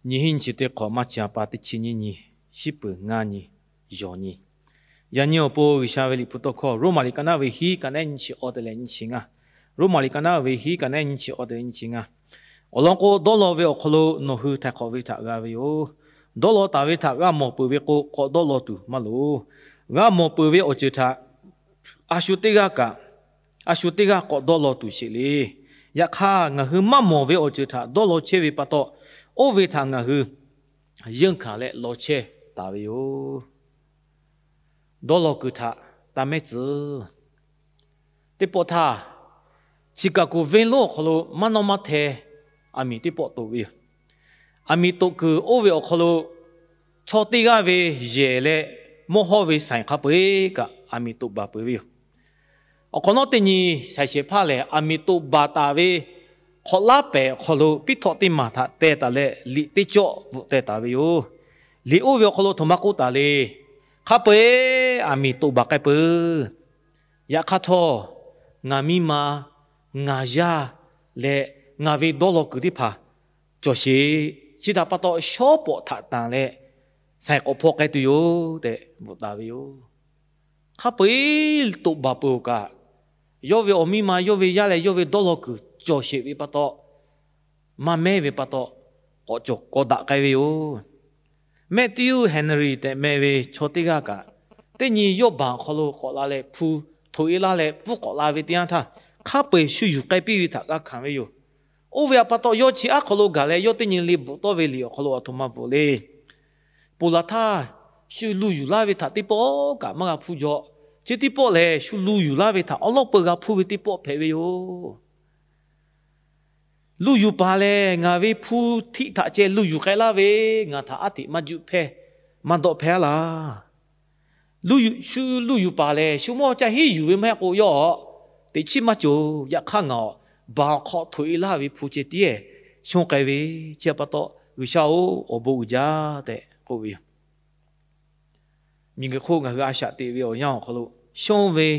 Nyiˇ hinˉ nyiˇ chi teˇ hk'awꞈ maˇ chi a pa teˇ chi nyiˇ nyi, shiˉ peuˬ ngaˇ nyi, yawˬ nyi. Yaꞈ nyi awˬ pon G'uiˬsha ve liꞈ hpu tawˇ hkawˇ Roˉmaꞈ liꞈ ka naˆ ve hiˉ ka naˆ nyiˇ chi awˬ te leh nyiˇ chi ngaˇ. Roˉmaꞈ liꞈ ka naˆ ve hiˉ ka naˆ nyiˇ chi awˬ te leh nyiˇ chi ngaˇ. Awˬ lawn k'o, dawˇ law ve awˬ hk'aw lo nawˬ hui htaiˍ hk'awꞈ ve htaꞈ g'a ve yoˬ. Dawˇ law taˍ ve htaꞈ g'a mawˬ peuˬ ve k'o, k'awꞈ dawˇ law tuˬ maˇ loˍ. G'a mawˬ peuˬ ve awˬ ceuˬ htaꞈ a shu teˇ g'aˇ kaꞈ, a shu teˇ g'aˇ k'awꞈ dawˇ law tuˬ sheˍ le. Yaꞈ hk'aˇ, ngaˬ hui maˇ mawˬ ve awˬ ceuˬ htaꞈ dawˇ law chehˇ ve pa taw, oˇ ve htaꞈ ngaˬ hui yeunˇ hkanˍ leh law chehˇ taˍ ve yoˬ. Dawˇ law kuiˬ htaꞈ taˇ mehˉ tcuh. Teˇ pawˆ htaˇ, Chicago venˇ lonˉ awˬ hk'aw lo maˇ nawˇ maˇ hteh aˬ miˍ teˇ pawˆ toꞈ ve yoˬ. Aˬ miˍ toꞈ kuiˬ oˇ ve awˬ hk'aw lo chaw teˇ g'aˇ ve yehˬ leh mawˇ hawˇ ve saiˍ hk'a peu-eˬ kaꞈ aˬ miˍ toꞈ baˬ peuˬ ve yoˬ. Awˬ hk'awꞈ nawˉ teˇ nyi saiˍ shehˍ hpaˇ lehˬ, aˬ miˍ toꞈ baˬ taˍ ve hk'awꞈ laˉ pehˍ awˬ hk'aw lo piˉ htawˆ teˇ maˬ htaꞈ teh taˍ leh, liꞈ teˇ cawˆ bvuhꞈ teh taˍ ve yoˬ. Liꞈ oˇ ve awˬ hk'aw lo htoꞈ ma k'oˆ taˍ le. Hk'a peu-eˬ aˬ miˍ toꞈ baˬ k'ai peuˬ. Yaꞈ hk'aˇ htawˇ, ngaˬ miˇ ma, ngaˬ yaˇ leh ngaˬ ve dawˇ law kuiˬ teˇ hpaˍ cawˬ sheˍ. Chi htaꞈ pa taw, shawˉ pawˍ htaꞈ tanˬ leh saiˍ k'awꞈ hpaw k'ai tuˬ yoˬ tehꞈ bvuhꞈ taˍ ve yoˬ. Hk'a peu-eˬ toꞈ baˬ peuˬ-oˬ kaꞈ, yawˇ ve awˬ miˇ ma, yawˇ ve yaˇ leh yawˇ ve dawˇ law kuiˬ cawˬ sheˍ ve pa taw, maˇ mehˉ ve pa taw, k'awꞈ cawˬ k'awꞈ daꞈ k'ai ve yoˬ. Matthew Henry tehꞈ meh ve chaw teˇ g'aˇ kaꞈ, teˇ nyi yawˇ baˬ awˬ hk'aw lo k'awꞈ la leh hpu htoꞈ e laˇ leh pfuhˇ k'awꞈ la ve teˇ yanˇ htaˇ, hk'a peu-eˬ shu yuˬ k'ai piˇ ve htaꞈ g'a hkanˍ ve yoˬ. Oˇ ve pa taw, yawˇ chi aˉ hk'aw lo gaˬ leh yawˇ teˇ nyi le bvuhꞈ tawˆ ve liꞈ awˬ hk'aw lo aˬ htoꞈ ma bvuhꞈ le. Ponˬ laˬ htaˇ, shu lu yuˬ laˇ ve htaꞈ teˇ pawˆ kaꞈ maˇ g'a hpuˇ jaw. Chi teˇ pawˆ lehˬ, shu lu yuˬ laˇ ve htaꞈ awˉ lawˉ peu g'a hpuˇ ve teˇ pawˆ hpehꞈ ve yoˬ. Lu yuˬ paˍ lehˬ, ngaˬ ve hpu htiˆ htaꞈ ceh lu yuˬ k'ai laˇ ve, ngaˬ htaꞈ aˉ hteꞈ maˇ juˆ hpehˇ, maˇ dawˆ hpehˇ laˇ. Lu yuˬ, shu lu yuˬ paˍ lehˬ, shu mawˇ ca hiˉ yuˬ ve maˇ heˆ k'o, yawˇ teꞈ chiˉ maˇ cawˬ. Yaꞈ hk'aˇ, ngaˬ awˬ baˬ awˬ hk'aw htoꞈ e laˇ ve hpu ceh tiˉ shonˇ k'ai ve, chi pa taw, G'uiˬsha-oˬ, awˬ bon uiˍ jaˇ tehꞈ k'oˆ ve yoˬ. Miˬguiˬ hk'oˆ ngaˬ hui a shaꞈ teꞈ ve awˬ yanˇ awˬ hk'aw lo, shonˇ ve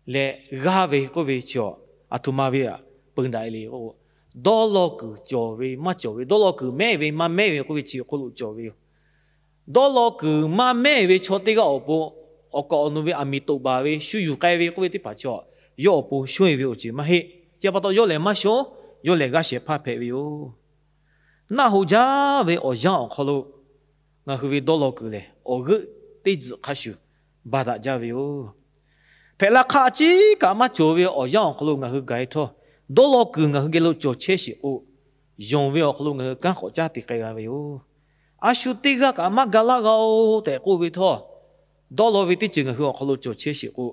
leh g'aˇ ve k'oˆ ve chi aˬ htoꞈ ma ve aꞈ peu daꞈ e le k'o, dawˇ law kuiˬ cawˬ ve maˇ cawˬ ve, dawˇ law kuiˬ mehˉ ve maˇ mehˉ ve k'oˆ ve chi hk'oˆ lo cawˬ ve yoˬ. Dawˇ law kuiˬ maˇ mehˉ ve chaw teˇ g'aˇ awˬ pon awˬ kaˍ awˬ nu ve aˬ miˍ toꞈ baˬ ve, shu yuˬ k'ai ve k'oˆ ve teˇ hpaˍ chi aˬ, yawˇ awˬ pon shonˇ e ve awˬ ceuˬ maˇ heˆ. Chi pa taw, yawˇ lehˬ maˇ shonˉ, yawˇ lehˬ g'aˇ shehˍ hpaˇ hpehꞈ ve yoˬ. Naˆ hoꞈ jaˇ ve awˬ yanˇ awˬ hk'aw lo ngaˬ hui ve dawˇ law kuiˬ lehˬ, awˬ g'euˆ teˇ tzuhꞈ hk'a shuˍ ba daꞈ jaˇ ve yoˬ. Hpehꞈ la hk'aˆ ciˉ kaꞈ maˇ cawˬ ve awˬ yanˇ awˬ hk'aw lo ngaˬ hui gaˬ e htawˇ, dawˇ law kuiˬ ngaˬ hui geh lo cawˬ chehˇ sheˍ k'o, yonˍ ve awˬ hk'aw lo ngaˬ hui kanˉ k'awꞈ caˇ te k'ai g'a ve yoˬ. A shu teˇ g'aˇ kaꞈ maˇ ga laˇ g'a-oˬ tehꞈ k'oˆ ve htawˇ, dawˇ law ve teˇ ceuˬ ngaˬ hui awˬ hk'aw lo cawˬ chehˇ sheˍ k'o,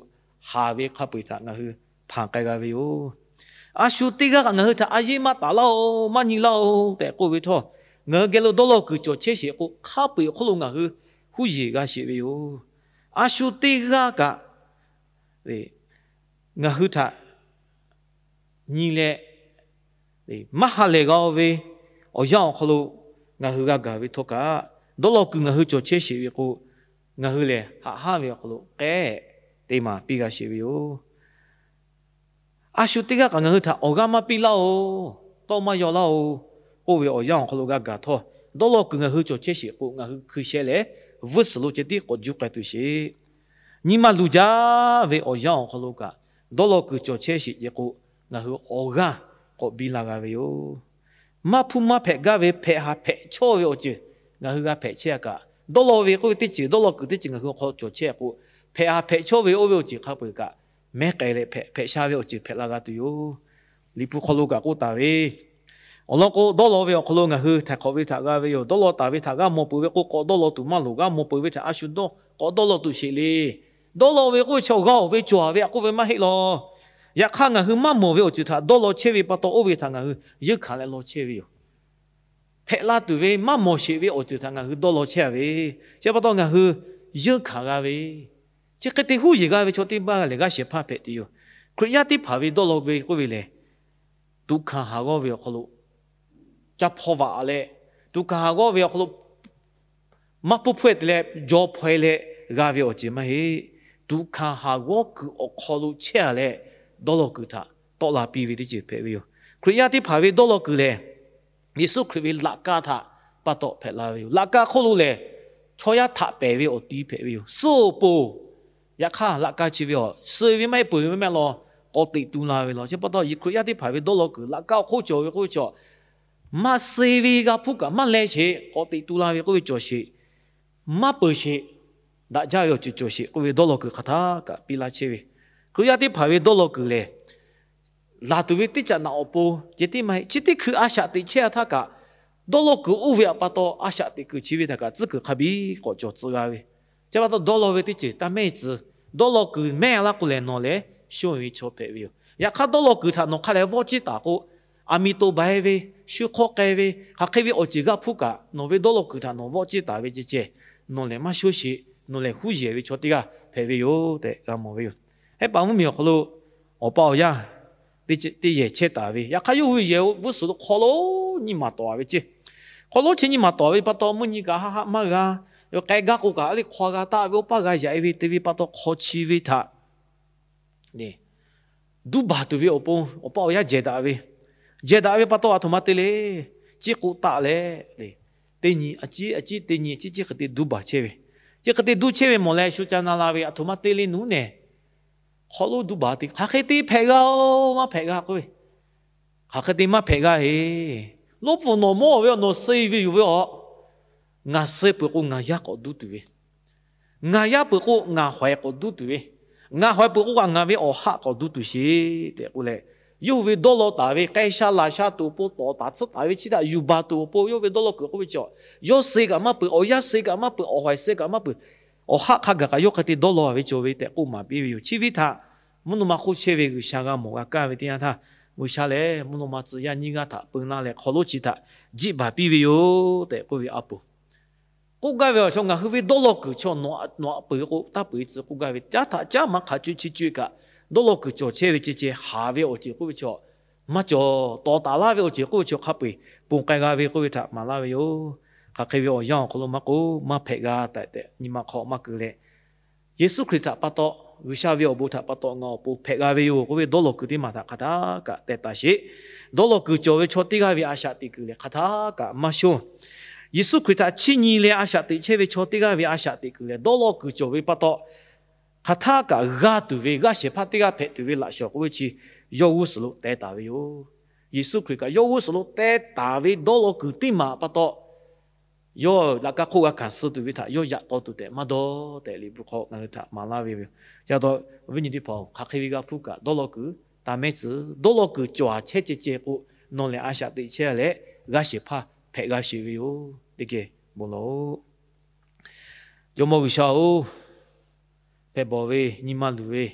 haˍ ve hk'a peu-eˬ htaꞈ ngaˬ hui hpanˍ k'ai g'a ve yoˬ. A shu teˇ g'aˇ kaꞈ ngaˬ hui htaꞈ a yeˇ maˇ taˍ laˇ-oˬ, maˇ nyi laˇ-oˬ tehꞈ k'oˆ ve htawˇ, ngaˬ hui geh lo dawˇ law kuiˬ cawˬ chehˇ sheˍ k'o, hk'a peu-eˬ awˬ hk'oˆ lo ngaˬ hui huˉ yeˬ g'a sheˍ ve yoˬ. A shu teˇ g'aˇ kaꞈ ngaˬ hui htaꞈ nyi leh maˇ ha lehˬ g'a-o ve awˬ yanˇ awˬ hk'aw lo ngaˬ hui g'a gaˬ ve htawˇ kaꞈ, dawˇ law kuiˬ ngaˬ hui cawˬ chehˇ sheˍ ve k'o, ngaˬ hui lehˬ haꞈ haˉ ve awˬ hk'aw lo k'ehˉ te maˍ piˇ g'a sheˍ ve yoˬ. A shu teˇ g'aˇ kaꞈ ngaˬ hui htaꞈ awˬ g'aˇ maˇ piˇ laˇ-oˬ, tawˇ maˇ yaw laˇ-oˬ k'oˆ ve awˬ yanˇ awˬ hk'aw lo g'a gaˬ htawˇ, dawˇ law kuiˬ ngaˬ hui cawˬ chehˇ sheˍ k'o, ngaˬ hui hkui sheh leh vuiˇ suhˍ lo ceh tiˉ k'awꞈ juˇ k'ai tuˬ sheˍ. Nyi ma luˬ jaˇ ve awˬ yanˇ awˬ hk'aw lo kaꞈ, dawˇ law kuiˬ cawˬ chehˇ sheˍ ce k'o, ngaˬ hui awˬ g'aˇ k'awꞈ biˇ la g'a ve yoˬ. Maˇ hpuˇ maˇ hpehꞈ gaˇ ve hpehꞈ haˍ hpehꞈ chawˇ ve awˬ ceuˬ ngaˬ hui g'a hpehꞈ chehˇ a kaꞈ, dawˇ law ve k'oˆ ve teˇ ceuˬ, dawˇ law kuiˬ teˇ ceuˬ ngaˬ hui awˬ hk'aw lo cawˬ chehˇ k'o, hpehꞈ haˍ hpehꞈ chawˇ ve oˇ ve awˬ ceuˬ hk'a peu-eˬ kaꞈ mehˉ k'ai leh hpehꞈ, hpehꞈ sha ve awˬ ceuˬ hpehꞈ la g'a tuˬ yoˬ. Liꞈ hpu hk'aw lo kaꞈ k'oˆ taˍ ve, awˬ lawn k'o, dawˇ law ve awˬ hk'aw lo ngaˬ hui htaiˍ hk'awꞈ ve htaꞈ g'a ve yoˬ. Dawˇ law taˍ ve htaꞈ g'a mawˬ peuˬ ve k'o, k'awꞈ dawˇ law tuˬ maˇ loˍ. G'a mawˬ peuˬ ve htaꞈ a shu dawˇ k'awꞈ dawˇ law tuˬ sheˍ le. Dawˇ law ve k'oˆ ve chi awˬ g'aˇ awˬ ve cawˬ ve aꞈ k'oˆ ve maˇ heˆ law. Yaꞈ hk'aˇ, ngaˬ hui maˇ mawˬ ve awˬ ceuˬ htaꞈ dawˇ law chehˇ ve pa taw, oˇ ve htaꞈ ngaˬ hui yeunˇ hkanˍ leh law chehˇ ve yoˬ. Hpehꞈ la tuˬ ve maˇ mawˬ sheˍ ve awˬ ceuˬ htaꞈ ngaˬ hui dawˇ law chehˇ a ve, chi pa taw ngaˬ hui yeunˇ hkanˍ g'a ve, chi hk'e te huˉ yeˬ g'a ve chaw teˇ g'aˇ lehˬ g'aˇ shehˍ hpaˇ hpehꞈ tuˬ yoˬ. Hkriꞈ yaˇ teˇ hpaˍ ve dawˇ law ve k'oˆ ve lehˬ, tuꞈ hkanˍ haˍ g'awˇ ve awˬ hk'aw lo ca hpaw vaꞈ leh, tuꞈ hkanˍ haˍ g'awˇ ve awˬ hk'aw lo maˇ pfuhˇ hpawehˇ te leh jaw hpaw e leh g'a ve awˬ ceuˬ maˇ heˆ. Tuꞈ hkanˍ haˍ g'awˇ kuiˬ awˬ hk'aw lo chehˇ a leh, dawˇ law kuiˬ htaꞈ tawˆ la piˇ ve teˇ ceuˬ hpehꞈ ve yoˬ. Hkriꞈ yaˇ teˇ hpaˍ ve dawˇ law kuiˬ lehˬ, Yeˍsuˆ Hkriꞈ ve laꞈ ka htaꞈ pa taw hpehꞈ la ve yoˬ. Laꞈ ka hk'oˆ lo lehˬ, chaw yaˇ htaꞈ pehˍ ve awˬ ti hpehꞈ ve yoˬ. Suh awˬ pon, yaꞈ hk'aˇ laꞈ ka chi ve awˬ suh ve maˇ heˆ, peuˬ ve maˇ heˆ law, k'awꞈ teꞈ tu la ve law. Chi pa taw, Hkriꞈ yaˇ teˇ hpaˍ ve dawˇ law kuiˬ laꞈ ka awˬ hk'oˆ cawˬ ve k'oˆ ve chaw, maˇ suh ve g'a hpuˇ kaꞈ maˇ leh sheˍ, k'awꞈ teꞈ tu la ve k'oˆ ve cawˬ sheˍ, maˇ peuˬ sheˍ, daꞈ jaˇ ve awˬ ceuˬ cawˬ sheˍ k'oˆ ve dawˇ law kuiˬ hk'aˬ htaˇ kaꞈ piˇ laˇ chehˇ ve. Hkriꞈ yaˇ teˇ hpaˍ ve dawˇ law kuiˬ lehˬ, laˬ tuˬ ve teˇ caꞈ naꞈ awˬ pon ceh tiˉ maˇ heˆ. Chi teˇ hkui a shaꞈ teꞈ chehˇ a htaˇ kaꞈ, dawˇ law kuiˬ oˇ ve pa taw a shaꞈ teꞈ kuiˬ chi ve htaꞈ kaꞈ tcuhˉ kuiˬ hk'a biˇ k'awꞈ cawˬ tcuh g'a ve. Chi pa taw dawˇ law ve teˇ ceuˬ taˇ mehˉ tcuh. Dawˇ law kuiˬ mehˉ laˇ k'o lehˬ, nawˬ lehˬ shonˇ ve chaw hpehꞈ ve yoˬ. Yaꞈ hk'aˇ, dawˇ law kuiˬ htaꞈ nawˬ hk'a lehˬ vawˆ ciˇ taˍ k'o, aˬ miˍ toˍ baiˍ ve, shu hk'aw k'ai ve, hk'aˬ hk'e ve awˬ ceuˬ g'a hpuˇ kaꞈ, nawˬ ve dawˇ law kuiˬ htaꞈ nawˬ vawˆ ciˇ taˍ ve ceh ceh, nawˬ lehˬ maˇ shonˇ sheˍ, nawˬ lehˬ huˉ yehˬ ve chaw teˇ g'aˇ hpehꞈ ve yoˬ tehꞈ g'a mawˬ ve yoˬ. Hehˉ paˍ mvuhˇmiˬ awˬ hk'aw lo awˬ pa awˬ yaˇ teˇ yehˬ chehˇ taˍ ve, yaꞈ hk'aˇ yawˇ hui yehˬ g'uˇ suhˍ lo hk'aw lonˉ nyi maˬ tawˍ ve ceˇ. Hk'aw lonˉ chi nyi maˬ tawˍ ve pa taw, mvuhˇ nyi kaꞈ haˆ haˆ maˇ g'a, k'ai gaˇ k'o kaꞈ a liˇ hk'aw g'a taˆ ve, oˇ paˇ g'a yaꞈ e ve te ve pa taw, hk'aw chi ve htaꞈ duˇ baˬ tuˬ ve awˬ pon awˬ pa awˬ yaˇ jehˬ daꞈ ve, jehˬ daꞈ ve pa taw, aˬ htoꞈ ma te le, ciˉ k'oˆ taˆ leh, teˇ nyi a ciˉ a ciˉ teˇ nyi ciˉ ciˉ hk'e te duˇ baˬ chehˇ ve. Chi hk'e te duˇ chehˇ ve mawˬ leh, shu ca na la ve, aˬ htoꞈ ma te le nuˉ nehˬ, hk'aw lonˉ duˇ baˬ te hk'aˬ hk'e te hpehꞈ g'a-oˬ, maˇ hpehꞈ g'a k'oˆ ve, hk'aˬ hk'e te maˇ hpehꞈ g'a heˍ. Lonˉ pfuhˍ nawˬ mawˇ ve awˬ nawˬ suh ve yoˬ ve aˬ, ngaˬ suh peuˬ k'o ngaˬ yaˇ k'awꞈ duˇ tuˬ ve, ngaˬ yaˇ peuˬ k'o ngaˬ hawehˍ k'awꞈ duˇ tuˬ ve, ngaˬ hawehˍ peuˬ k'o kaꞈ ngaˬ ve awˬ haˆ k'awꞈ duˇ tuˬ sheˍ tehꞈ k'oˆ leh, yawˇ hui ve dawˇ law taˍ ve k'ai sha laˬ sha tuˬ awˬ pon, tawˍ taˍ tsuhˇ taˍ ve chi htaꞈ yuˬ baˬ tuˬ awˬ pon, yawˇ ve dawˇ law kuiˬ k'oˆ ve chi, yawˇ suh kaꞈ maˇ peuˬ, awˬ yaˇ suh kaꞈ maˇ peuˬ, awˬ hawehˍ suh kaꞈ maˇ peuˬ, awˬ haˆ hk'a gaˬ kaꞈ yawˇ hk'e te dawˇ law ve cawˬ ve tehꞈ k'oˆ maˍ piˇ ve yoˬ. Chi ve htaꞈ mvuhˇ naw ma hk'oˆ chehˇ ve G'uiˬsha g'a mawˬ g'a kaˇ ve teˇ yanˇ htaˇ, G'uiˬsha lehˬ mvuhˇ naw ma tcuh yaˇ nyiˇ g'aˇ htaꞈ peu laˇ leh hk'aw lonˉ chi htaꞈ jiˆ baˬ piˇ ve yoˬ tehꞈ k'oˆ ve a poˍ. K'oˆ gaˇ ve awˬ chaw, ngaˬ hui ve dawˇ law kuiˬ chaw nawˬ aꞈ peuˬ k'o taˇ peuˬ e tcuh k'oˆ gaˇ ve, caˉ htaꞈ caˉ maˇ hk'aˬ co chi co e kaꞈ, dawˇ law kuiˬ cawˬ chehˇ ve ceh ceh haˍ ve awˬ ceuˬ k'oˆ ve chaw maˇ cawˬ. Tawˍ taˍ laˇ ve awˬ ceuˬ k'oˆ ve chaw hk'a peu-eˬ ponˬ k'ai g'a ve k'oˆ ve htaꞈ maˍ laˇ ve yoˬ. Hk'aˬ hk'e ve awˬ yanˇ awˬ hk'aw lo maˇ k'oˆ, maˇ hpehꞈ g'a tehꞈ tehꞈ nyi ma hk'aw maˇ keu leh, Yeˍsuˆ Hkriꞈ htaꞈ pa taw, G'uiˬsha ve awˬ bon htaꞈ pa taw ngaˬ awˬ pon hpehꞈ g'a ve yoˬ k'oˆ ve dawˇ law kuiˬ teˇ maˬ htaꞈ hk'aˬ htaˇ kaꞈ teh taˍ sheˍ. Dawˇ law kuiˬ cawˬ ve chaw teˇ g'aˇ ve a shaꞈ teꞈ kuiˬ lehˬ hk'aˬ htaˇ kaꞈ maˇ shonˇ. Yeˍsuˆ Hkriꞈ htaꞈ chiˇ nyi leh a shaꞈ teꞈ chehˇ ve chaw teˇ g'aˇ ve a shaꞈ teꞈ kuiˬ lehˬ, dawˇ law kuiˬ cawˬ ve pa taw, hk'aˬ htaˇ kaꞈ g'a tuˬ ve g'aˇ shehˍ hpaˇ teˇ g'aˇ hpehꞈ tuˬ ve laꞈ shawnˍ k'oˆ ve chi yawˇ g'uˇ suhˍ lo teh taˍ ve yoˬ. Yeˍsuˆ Hkriꞈ kaꞈ yawˇ g'uˇ suhˍ lo teh taˍ ve dawˇ law kuiˬ teˇ maˬ pa taw, yawˇ laꞈ ka hk'oˆ g'a hkanˍ suh tuˬ ve htaꞈ yawˇ yaꞈ taw tuˬ tehꞈ maˇ dawˇ tehꞈ Liꞈ hpu hk'aw ngaˬ hui htaꞈ maˍ laˇ ve yoˬ. Chi pa taw, awˬ viˉ nyi teˇ hpaˍ-oˬ, hk'aˬ hk'e ve g'a hpuˇ kaꞈ dawˇ law kuiˬ taˇ mehˉ tcuh. Dawˇ law kuiˬ cawˬ a chehˇ ceh ceh k'o, nawˬ lehˬ a shaꞈ teꞈ chehˇ leh g'aˇ shehˍ hpaˇ hpehꞈ g'a sheˍ ve yoˬ. Teˇ geh bon lawˬ-oꞈ. Jawˇmawˇ G'uiˬsha-oˬ, hpehꞈ bawˬ ve, nyi ma luˬ ve,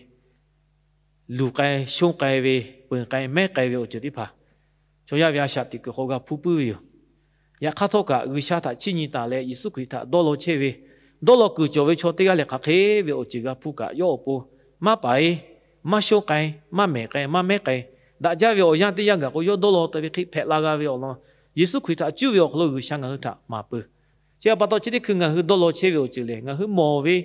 luˬ k'ai shonˇ k'ai ve, peunˍ k'ai mehˉ k'ai ve awˬ ceuˬ teˇ hpaˍ chaw yaˇ ve a shaꞈ teꞈ kuiˬ hk'aw g'a hpuˇ puiˉ ve yoˬ. Yaꞈ hk'aˇ htawˇ kaꞈ, G'uiˬsha htaꞈ chiˇ nyi taˍ leh Yeˍsuˆ Hkriꞈ htaꞈ dawˇ law chehˇ ve, dawˇ law kuiˬ cawˬ ve chaw teˇ g'aˇ lehˬ, hk'aˬ hk'e ve awˬ ceuˬ g'a hpuˇ kaꞈ, yawˇ awˬ pon maˇ paˍ e, maˇ shonˇ k'ai, maˇ mehˍ k'ai, maˇ mehˉ k'ai, daꞈ jaˇ ve awˬ yanˇ teˇ yanˇ gaˬ k'o, yawˇ dawˇ law taˍ ve hk'e hpehꞈ la g'a ve awˬ lawn, Yeˍsuˆ Hkriꞈ htaꞈ cuˇ ve awˬ hk'aw lo G'uiˬsha ngaˬ hui htaꞈ maˍ peuˬ. Chi pa taw, chi teˇ hkui ngaˬ hui dawˇ law chehˇ ve awˬ ceuˬ lehˬ, ngaˬ hui mawˬ ve,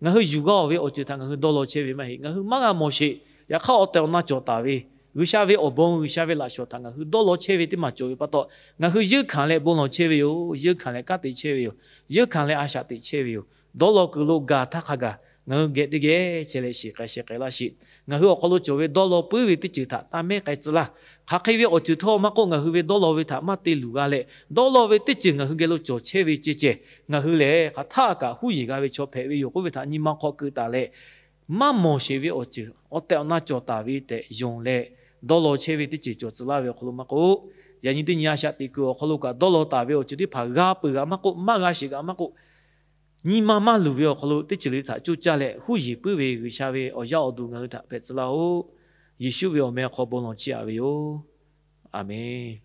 ngaˬ hui yuˬ g'a-oˬ ve awˬ ceuˬ htaꞈ ngaˬ hui dawˇ law chehˇ ve maˇ heˆ. Ngaˬ hui maˇ g'a mawˬ sheˍ. Yaꞈ hk'aˇ, awˬ tehˬ awˬ na cawˬ taˍ ve G'uiˬsha ve awˬ bon, G'uiˬsha ve laꞈ shawnˍ htaꞈ ngaˬ hui dawˇ law chehˇ ve teˇ maˬ cawˬ ve pa taw, ngaˬ hui yeunˇ hkanˍ leh bon lawˬ chehˇ ve yoˬ. Yeunˇ hkanˍ leh kanˉ te chehˇ ve yoˬ. Yeunˇ hkanˍ leh a shaꞈ teꞈ chehˇ ve yoˬ. Dawˇ law kuiˬ lo gaˬ htaˇ hk'a gaˬ ngaˬ hui geh teˇ geh chehˇ leh shiˍ k'ai sheh k'ai laˇ sheˍ. Ngaˬ hui awˬ hk'aw lo cawˬ ve dawˇ law puiˉ ve teˇ ceuˬ htaꞈ taˇ mehˉ k'ai tcuh laˇ. Hk'aˬ hk'e ve awˬ ceuˬ htawˇ maˇ k'oˆ, ngaˬ hui ve dawˇ law ve htaꞈ maˇ te luˬ g'a leh, dawˇ law ve teˇ ceuˬ ngaˬ hui geh lo cawˬ chehˇ ve ceh ceh, ngaˬ hui lehˬ hk'aˬ htaˇ kaꞈ huˉ yeˬ g'a ve chaw hpehꞈ ve yoˬ k'oˆ ve htaꞈ nyi ma hk'aw keu taˍ leh, maˇ mawˬ sheˍ ve awˬ ceuˬ awˬ tehˬ awˬ na cawˬ taˍ ve tehꞈ yonˍ leh, dawˇ law chehˇ ve teˇ ceuˬ cawˬ tcuh laˇ ve awˬ hk'aw lo maˇ k'oˆ, yaꞈ nyi teˇ nyi a shaꞈ teꞈ kuiˬ awˬ hk'aw lo kaꞈ dawˇ law taˍ ve awˬ ceuˬ teˇ hpaˍ g'a peuˬ g'a maˇ k'oˆ, maˇ g'a sheˍ g'a maˇ k'oˆ, nyi ma maˇ luˬ ve awˬ hk'aw lo teˇ ceuˬ le htaꞈ coˇ caˇ leh huˉ yeˬ puiˉ ve G'uiˬsha ve awˬ yaˇ awˬ duˬ ngaˬ hui htaꞈ hpehꞈ tcuh laˇ-oˆ. Yeˍsuˆ ve awˬ meh awˬ hk'aw bon lawˬ chiˇ aꞈ ve yoˬ. Aˬmenˍ.